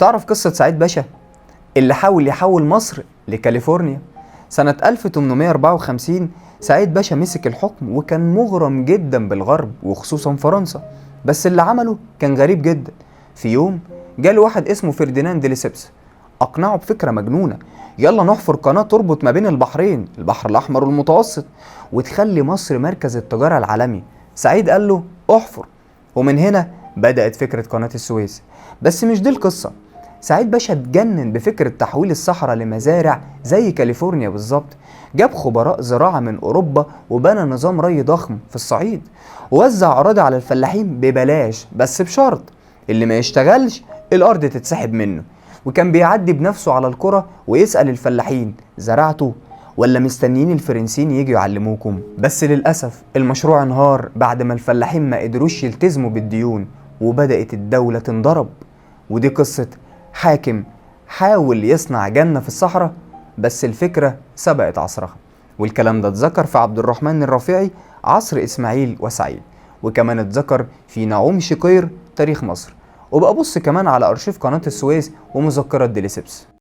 تعرف قصة سعيد باشا اللي حاول يحول مصر لكاليفورنيا؟ سنة 1854 سعيد باشا مسك الحكم، وكان مغرم جدا بالغرب وخصوصا فرنسا. بس اللي عمله كان غريب جدا. في يوم جاله واحد اسمه فرديناند ليسبس، أقنعه بفكرة مجنونة: يلا نحفر قناة تربط ما بين البحرين، البحر الأحمر والمتوسط، وتخلي مصر مركز التجارة العالمي. سعيد قال له احفر، ومن هنا بدأت فكرة قناة السويس. بس مش دي القصة. سعيد باشا اتجنن بفكرة تحويل الصحراء لمزارع زي كاليفورنيا بالظبط. جاب خبراء زراعة من أوروبا وبنى نظام ري ضخم في الصعيد، ووزع أراضي على الفلاحين ببلاش، بس بشرط اللي ما يشتغلش الأرض تتسحب منه. وكان بيعدي بنفسه على القرى ويسأل الفلاحين: زرعتوا ولا مستنيين الفرنسيين يجوا يعلموكم؟ بس للأسف المشروع انهار بعد ما الفلاحين ما قدروش يلتزموا بالديون، وبدأت الدولة تنضرب. ودي قصة حاكم حاول يصنع جنة في الصحراء، بس الفكرة سبقت عصرها. والكلام ده اتذكر في عبد الرحمن الرافعي عصر إسماعيل وسعيد، وكمان اتذكر في نعوم شقير تاريخ مصر. وبقى بص كمان على أرشيف قناة السويس ومذكرات ديليسبس.